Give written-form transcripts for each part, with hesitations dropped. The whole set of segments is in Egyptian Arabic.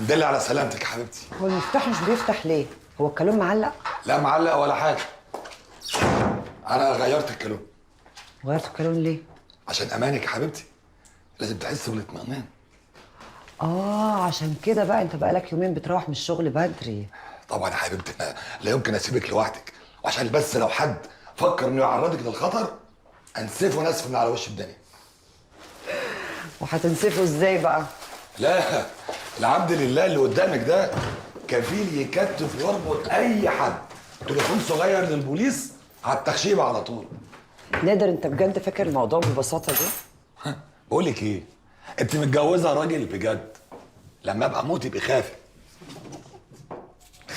الحمد لله على سلامتك يا حبيبتي. هو المفتاح مش بيفتح ليه؟ هو الكالون معلق؟ لا معلق ولا حاجة. انا غيرت الكالون. غيرت الكالون ليه؟ عشان امانك يا حبيبتي، لازم تحس بالاطمئنان. اه عشان كده بقى انت بقالك يومين بتروح من الشغل بدري. طبعا يا حبيبتي، أنا لا يمكن اسيبك لوحدك، وعشان بس لو حد فكر انه يعرضك للخطر انسفه نسف من على وش الدنيا. وهتنسفه ازاي بقى؟ لا العبد لله اللي قدامك ده كفيل يكتف ويربط اي حد. تليفون صغير للبوليس على التخشيبه على طول. نادر انت بجد فاكر الموضوع بالبساطة دي؟ بقول لك ايه، انت متجوزة راجل بجد، لما ابقى موت يبقى خافي.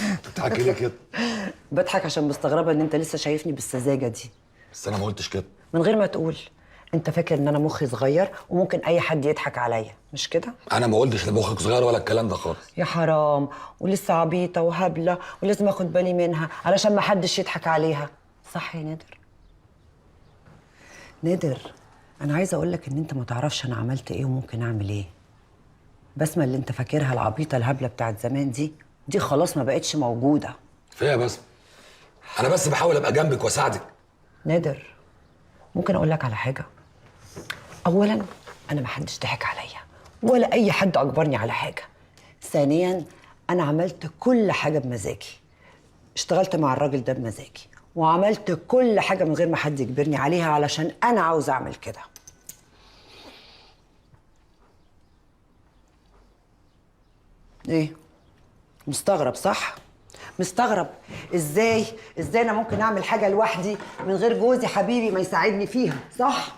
بتضحكي ليه كده؟ بضحك عشان مستغربه ان انت لسه شايفني بالسذاجه دي. بس انا ما قلتش كده. من غير ما تقول، انت فاكر ان انا مخي صغير وممكن اي حد يضحك عليا، مش كده؟ انا ما قلتش ان مخك صغير ولا الكلام ده خالص. يا حرام، ولسه عبيطه وهبله ولازم اخد بالي منها علشان ما حدش يضحك عليها، صح يا نادر؟ نادر انا عايزه اقول لك ان انت ما تعرفش انا عملت ايه وممكن اعمل ايه. بسمه اللي انت فاكرها العبيطه الهبلة بتاعت زمان دي خلاص ما بقتش موجودة. فيها يا بسمه، انا بس بحاول ابقى جنبك واساعدك. نادر ممكن اقول لك على حاجة؟ اولا انا ما حدش ضحك عليا ولا اي حد اجبرني على حاجة. ثانيا انا عملت كل حاجة بمزاجي، اشتغلت مع الراجل ده بمزاجي وعملت كل حاجة من غير ما حد يجبرني عليها علشان انا عاوزه اعمل كده. ايه مستغرب صح؟ مستغرب ازاي انا ممكن اعمل حاجة لوحدي من غير جوزي حبيبي ما يساعدني فيها، صح؟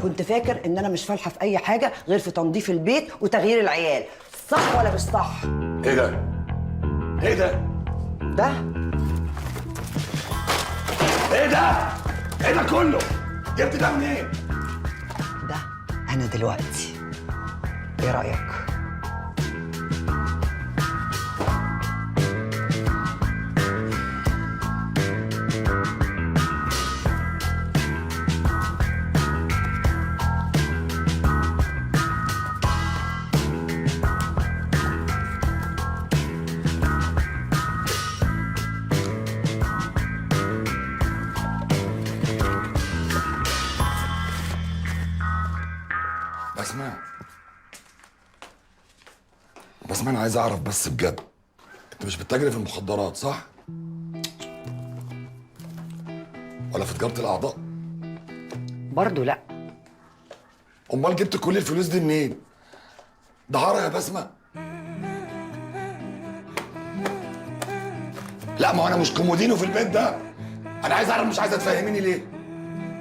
كنت فاكر ان انا مش فالحه في اي حاجة غير في تنظيف البيت وتغيير العيال، صح ولا مش صح؟ ايه ده؟ ايه ده؟ ده ايه ده؟ ايه ده كله؟ جبت ده منين؟ ده انا دلوقتي. ايه رايك؟ بسمة بسمة أنا عايز أعرف بس بجد، أنت مش بتتاجري في المخدرات صح؟ ولا في تجارة الأعضاء؟ برضه لأ. أمال جبت كل الفلوس دي منين؟ دعارة يا بسمة؟ لا ما هو أنا مش كومودينو في البيت ده. أنا عايز أعرف، مش عايزة تفهميني ليه؟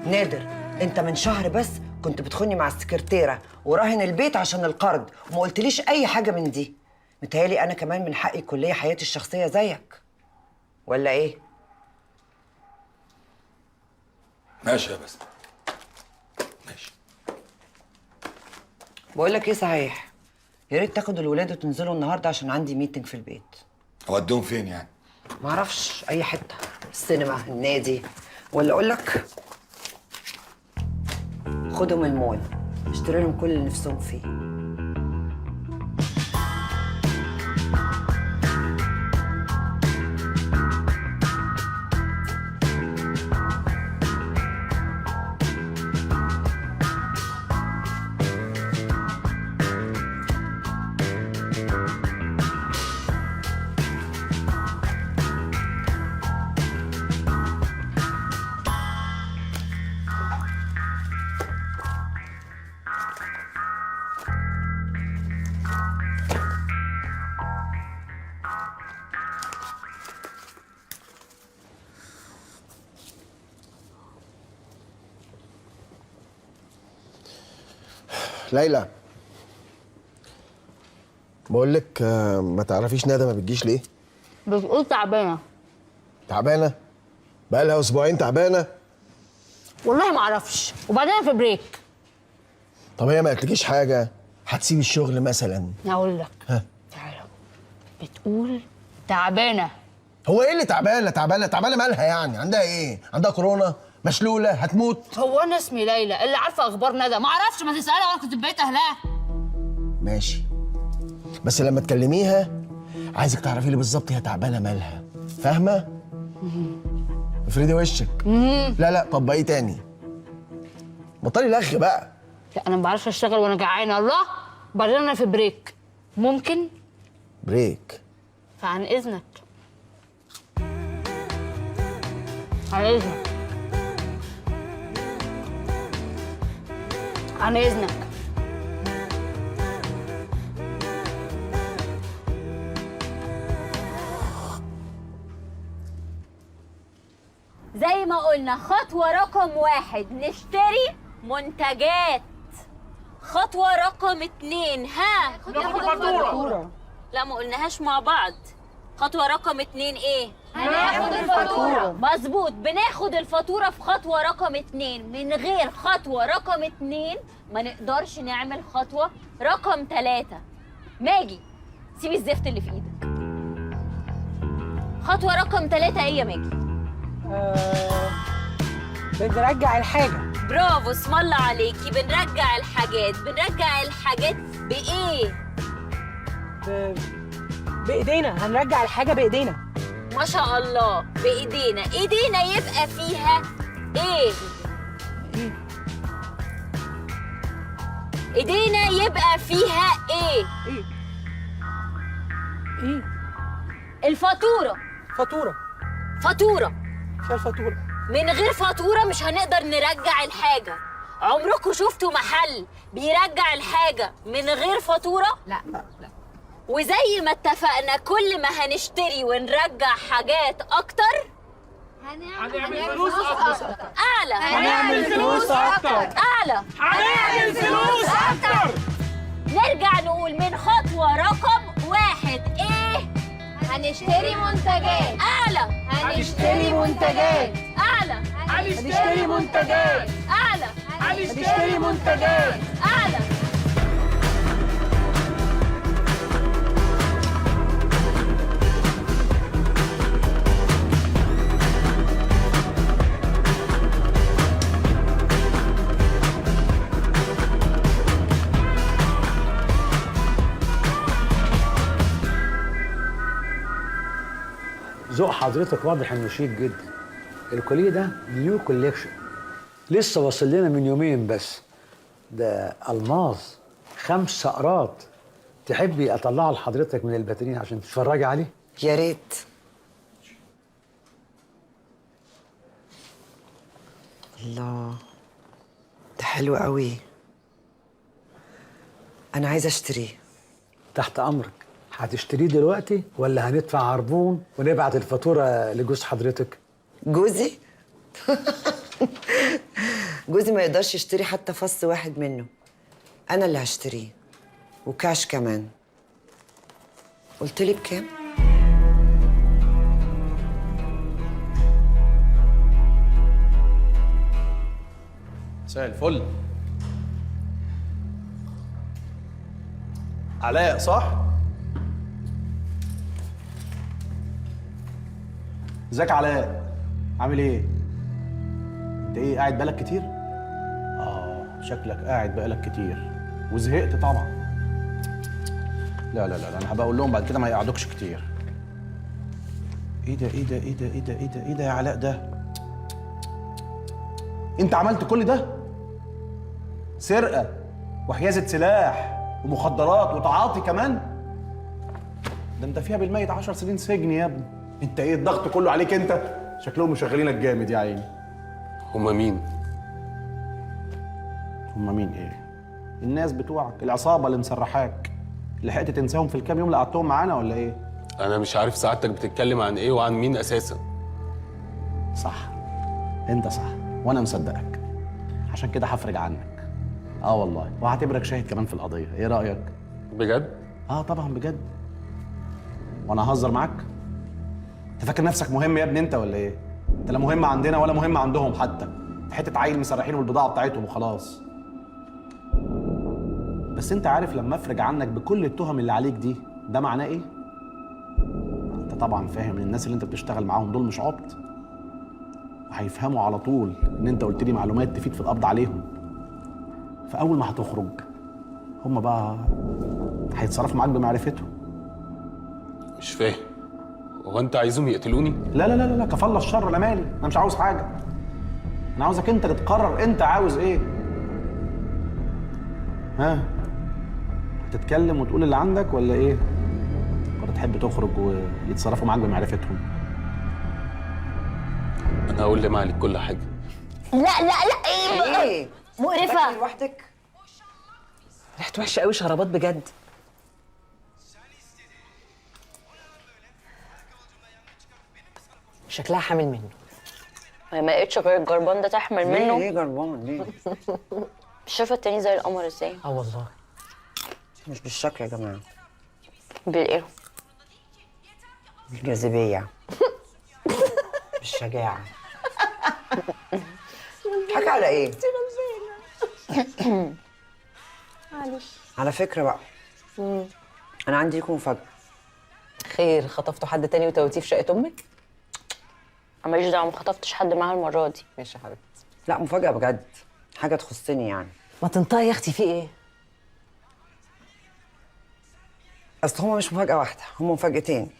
نادر أنت من شهر بس كنت بتخوني مع السكرتيرة وراهن البيت عشان القرض وما قلتليش أي حاجة من دي. متهيألي أنا كمان من حقي كلية حياتي الشخصية زيك، ولا إيه؟ ماشي يا بسمة ماشي. بقول لك إيه صحيح، يا ريت تاخد الولاد وتنزلوا النهارده عشان عندي meeting في البيت. أوديهم فين يعني؟ معرفش أي حتة، السينما، النادي، ولا أقول لك خدهم المول اشتري لهم كل اللي نفسهم فيه. ليلى بقول لك ما تعرفيش ندى ما بتجيش ليه؟ بتقول تعبانة. تعبانة؟ بقالها اسبوعين تعبانة؟ والله ما اعرفش، وبعدين في break. طب هي ما قالتلكيش حاجة؟ هتسيب الشغل مثلا؟ هقول لك. تعالى، بتقول تعبانة. هو ايه اللي تعبانة؟ تعبانة تعبانة مالها يعني؟ عندها ايه؟ عندها كورونا؟ مشلوله؟ هتموت؟ هو انا اسمي ليلى اللي عارفه اخبار ندى؟ ما اعرفش، ما تسالها، وانا كنت في بيت اهلها. ماشي، بس لما تكلميها عايزك تعرفي لي بالظبط هي تعبانة مالها، فاهمه؟ افردي وشك. لا لا، طبقية تاني، بطلي لغ بقى. لا انا ما بعرفش اشتغل وانا جعانة. الله، بعدين انا في break، ممكن break؟ فعن اذنك، عن اذنك، عن اذنك. زي ما قلنا خطوة رقم 1 نشتري منتجات. خطوة رقم 2 ها ناخد فاتورة. لا ما قلناهاش مع بعض. خطوة رقم 2 ايه؟ هناخد الفاتورة. مظبوط، بناخد الفاتورة في خطوة رقم 2. من غير خطوة رقم 2 ما نقدرش نعمل خطوة رقم 3. ماجي سيبي الزفت اللي في ايدك. خطوة رقم 3 ايه يا ماجي؟ بنرجع الحاجة. برافو، اسم الله عليكي. بنرجع الحاجات. بنرجع الحاجات بإيه؟ بإيدينا، هنرجع الحاجة بإيدينا. ما شاء الله، بإيدينا. إيدينا يبقى فيها إيه؟ إيدينا يبقى فيها إيه؟ إيه؟ إيه؟ الفاتورة. فاتورة. فاتورة. فيها الفاتورة. من غير فاتورة مش هنقدر نرجع الحاجة. عمركم شفتوا محل بيرجع الحاجة من غير فاتورة؟ لا لا. وزي ما اتفقنا كل ما هنشتري ونرجع حاجات أكتر هنعمل فلوس أكتر. أعلى. هنعمل فلوس أكتر. أعلى. هنعمل فلوس أكتر. نرجع نقول من خطوة رقم 1 إيه؟ هنشتري منتجات. أعلى. هنشتري منتجات. أعلى. هنشتري منتجات. أعلى. هنشتري منتجات. أعلى. ذوق حضرتك واضح انه شيك جدا. الكوليه ده new collection، لسه واصل لنا من يومين بس. ده الماظ 5 قراط. تحبي اطلعه لحضرتك من الباترين عشان تتفرجي عليه؟ يا ريت. الله، ده حلو قوي، انا عايزه اشتريه. تحت امرك. هتشتريه دلوقتي ولا هندفع عربون ونبعت الفاتورة لجوز حضرتك؟ جوزي؟ جوزي ما يقدرش يشتري حتى فص واحد منه، انا اللي هشتريه وكاش كمان. قلت لي بكام؟ مساء الفل. علاء صح؟ ازيك يا علاء؟ عامل ايه؟ انت ايه قاعد بالك كتير؟ شكلك قاعد بقالك كتير وزهقت طبعا. لا لا لا انا هبقى اقول لهم بعد كده ما يقعدوكش كتير. ايه ده ايه ده ايه ده ايه ده ايه ده ايه ده يا علاء ده؟ انت عملت كل ده؟ سرقة وحيازة سلاح ومخدرات وتعاطي كمان؟ ده انت فيها بالميت 10 سنين سجن يا ابني. انت ايه الضغط كله عليك انت؟ شكلهم مشغلينك جامد يا عيني. هما مين؟ هما مين ايه؟ الناس بتوعك، العصابة اللي مسرحاك. لحقت تنساهم في الكام يوم اللي قعدتهم معانا ولا ايه؟ أنا مش عارف سعادتك بتتكلم عن ايه وعن مين أساسا. صح، انت صح وانا مصدقك، عشان كده هفرج عنك. والله، وهعتبرك شاهد كمان في القضية. ايه رأيك؟ بجد؟ طبعا بجد. وانا ههزر معاك؟ انت فاكر نفسك مهم يا ابني انت ولا ايه؟ انت لا مهم عندنا ولا مهم عندهم حتى. انت حتة عيل مسرحين والبضاعة بتاعتهم وخلاص. بس انت عارف لما افرج عنك بكل التهم اللي عليك دي ده معناه ايه؟ انت طبعا فاهم ان الناس اللي انت بتشتغل معاهم دول مش عبط، وهيفهموا على طول ان انت قلت لي معلومات تفيد في القبض عليهم. فاول ما هتخرج هم بقى هيتصرفوا معاك بمعرفتهم. مش فاهم، هو انت عايزهم يقتلوني؟ لا لا لا لا، كفى الله الشر، انا مالي، انا مش عاوز حاجة. انا عاوزك انت اللي تقرر انت عاوز ايه. ها، هتتكلم وتقول اللي عندك ولا ايه؟ ولا تحب تخرج ويتصرفوا معاك بمعرفتهم؟ انا هقول لمالك كل حاجة. لا لا لا، ايه ايه مقرفة لوحدك؟ ريحته وحشة قوي، شرابات بجد. شكلها حامل منه. ما لقيتش غير الجربان ده تحمل منه. ليه جربان؟ ليه؟ مش شايفه التاني زي القمر ازاي؟ اه والله. مش بالشكل يا جماعة. بالايه؟ بالجاذبيه، بالشجاعه. حاجة على ايه؟ معلش. على فكرة بقى، انا عندي لكم مفاجاة. خير، خطفتوا حد تاني وتوتيه في شقه امك؟ ماليش دعوه، ما خطفتش حد معاها المرة دي. ماشي يا حبيبتي. لا مفاجاة بجد، حاجة تخصني يعني. ما تنطقي يا اختي، في ايه؟ اصل هما مش مفاجاة واحدة، هما مفاجاتين.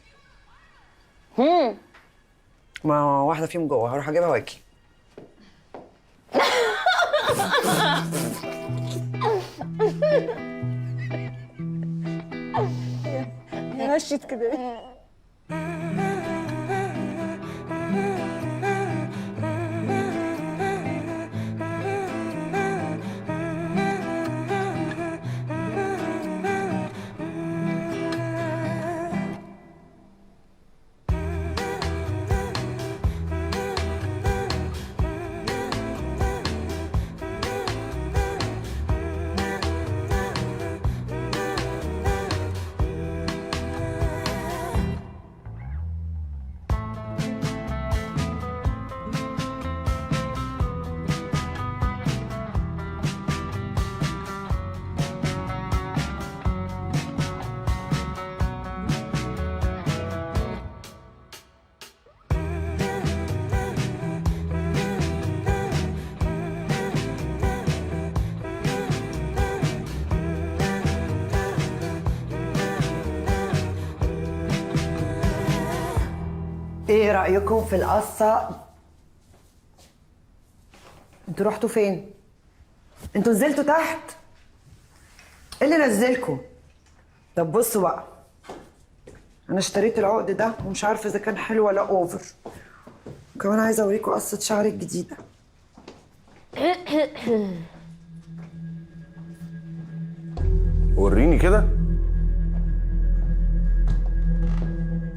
ما واحدة فيهم جوه، هروح اجيبها واجي. هي مشيت كده ليه؟ ايه رأيكم في القصة؟ انتوا رحتوا فين؟ انتوا نزلتوا تحت؟ ايه اللي نزلكوا؟ طب بصوا بقى، انا اشتريت العقد ده ومش عارفة اذا كان حلو ولا over. وكمان عايزة اوريكم قصة شعري الجديدة. وريني كده.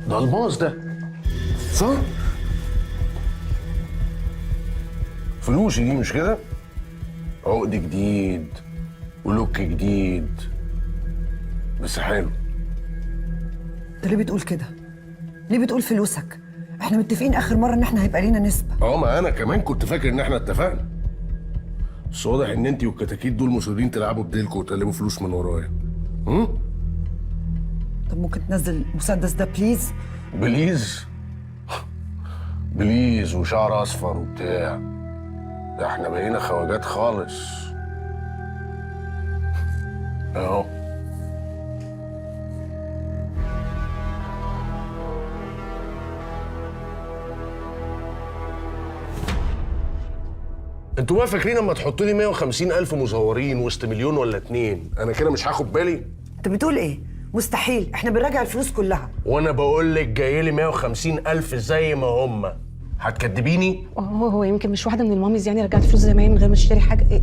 ده الماس ده، صح؟ فلوسي دي مش كده؟ عقد جديد ولوك جديد، بس حلو. انت ليه بتقول كده؟ ليه بتقول فلوسك؟ احنا متفقين اخر مرة ان احنا هيبقى لينا نسبة. اه، ما انا كمان كنت فاكر ان احنا اتفقنا، بس واضح ان انت والكتاكيت دول مصرين تلعبوا بديلكوا وتقلبوا فلوس من ورايا. طب ممكن تنزل المسدس ده please؟ please please، وشعر اصفر وبتاع، ده احنا بقينا خواجات خالص اهو. انتوا بقى فاكرين اما تحطوا لي 150,000 مزورين وسط مليون ولا 2 انا كده مش هاخد بالي؟ انت بتقول ايه؟ مستحيل، احنا بنراجع الفلوس كلها. وانا بقول لك جاي لي 150,000 زي ما هم، هتكدبيني؟ هو يمكن مش واحدة من ال mommies يعني رجعت فلوس زمان من غير ما تشتري حاجة. إيه؟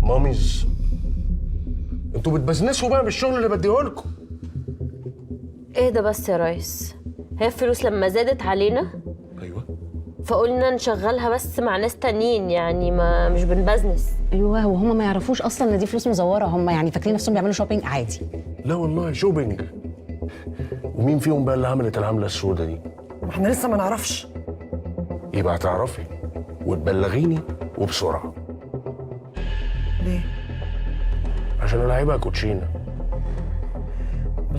mommies؟ انتوا بتبزنسوا بقى بالشغل اللي بديهولكم. ايه ده بس يا ريس؟ هي الفلوس لما زادت علينا، ايوه، فقلنا نشغلها بس مع ناس تانيين، يعني ما مش بنبزنس. ايوه، وهم ما يعرفوش اصلا ان دي فلوس مزوره، هم يعني فاكرين نفسهم بيعملوا shopping عادي. لا والله shopping. ومين فيهم بقى اللي عملت العملة السوداء دي؟ ما احنا لسه ما نعرفش. يبقى هتعرفي وتبلغيني وبسرعة. ليه؟ عشان العبها كوتشينه.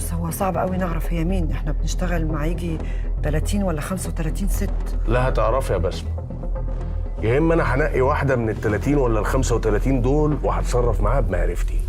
بس هو صعب قوي نعرف هي مين، احنا بنشتغل مع يجي 30 ولا 35 ست. لا هتعرفي يا بسمه، يا اما انا هنقي واحدة من ال 30 ولا ال 35 دول وهتصرف معاها بمعرفتي.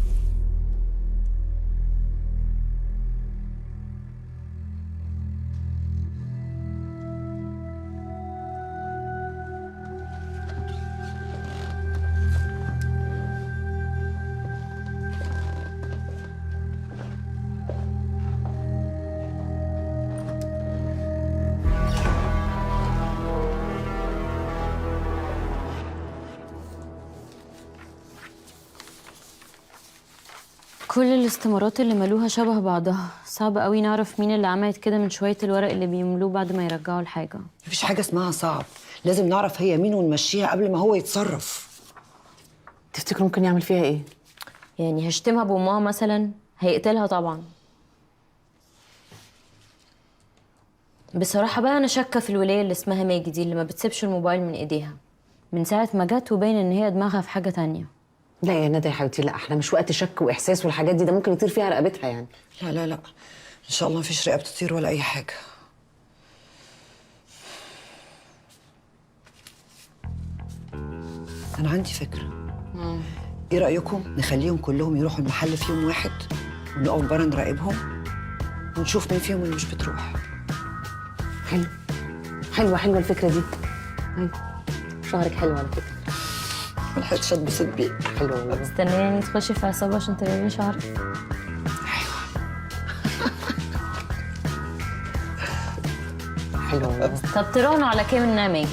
كل الاستمارات اللي ملوها شبه بعضها، صعب قوي نعرف مين اللي عملت كده من شوية الورق اللي بيملوه بعد ما يرجعوا الحاجة. مفيش حاجة اسمها صعب، لازم نعرف هي مين ونمشيها قبل ما هو يتصرف. تفتكروا ممكن يعمل فيها ايه؟ يعني هشتمها بأمها مثلا؟ هيقتلها طبعا. بصراحة بقى أنا شاكة في الولاية اللي اسمها ماجي دي، اللي ما بتسيبش الموبايل من إيديها من ساعة ما جت، وباين إن هي دماغها في حاجة تانية. لا يا ندى يا حبيبتي، لا احنا مش وقت شك واحساس والحاجات دي، ده ممكن يطير فيها رقبتها يعني. لا لا لا، ان شاء الله مفيش رقبة تطير ولا اي حاجة. انا عندي فكرة. ايه رايكم نخليهم كلهم يروحوا المحل في يوم واحد ونقف بره نراقبهم ونشوف مين فيهم اللي مش بتروح؟ حلو، حلوة حلوة الفكرة دي. ايوه شعرك حلو على فكرة. ما لحقتش اتبسط بيه. حلو والله. مستنيه تخشي في عصابة عشان تلاقي شعرك. ايوه حلو والله. طب تراهنوا على كام انها ماجي؟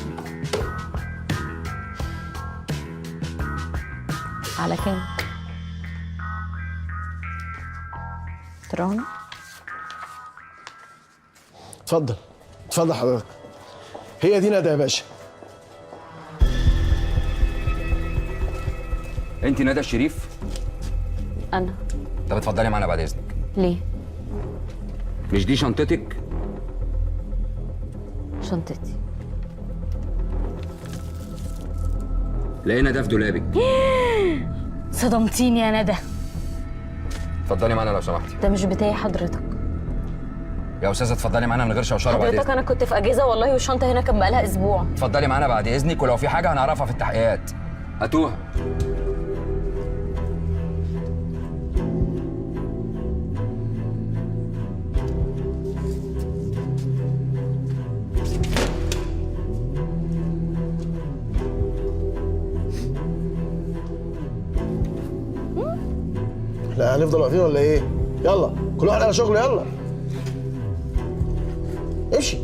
على كام؟ تراهنوا؟ اتفضل اتفضل حضرتك. هي دي ندى يا باشا. انت ندى الشريف؟ انا. طب اتفضلي معانا بعد اذنك. ليه؟ مش دي شنطتك؟ شنطتي. لقينا ده في دولابك. صدمتيني يا ندى. اتفضلي معانا لو سمحتي. ده مش بتاعي حضرتك. يا استاذه اتفضلي معانا من غير شوشرة بعد حضرتك اذنك. انا كنت في اجازه والله، والشنطه هنا كان بقالها اسبوع. اتفضلي معانا بعد اذنك، ولو في حاجة هنعرفها في التحقيقات. هاتوها. احنا هنفضل واقفين ولا ايه؟ يلا كل واحد على شغله، يلا امشي.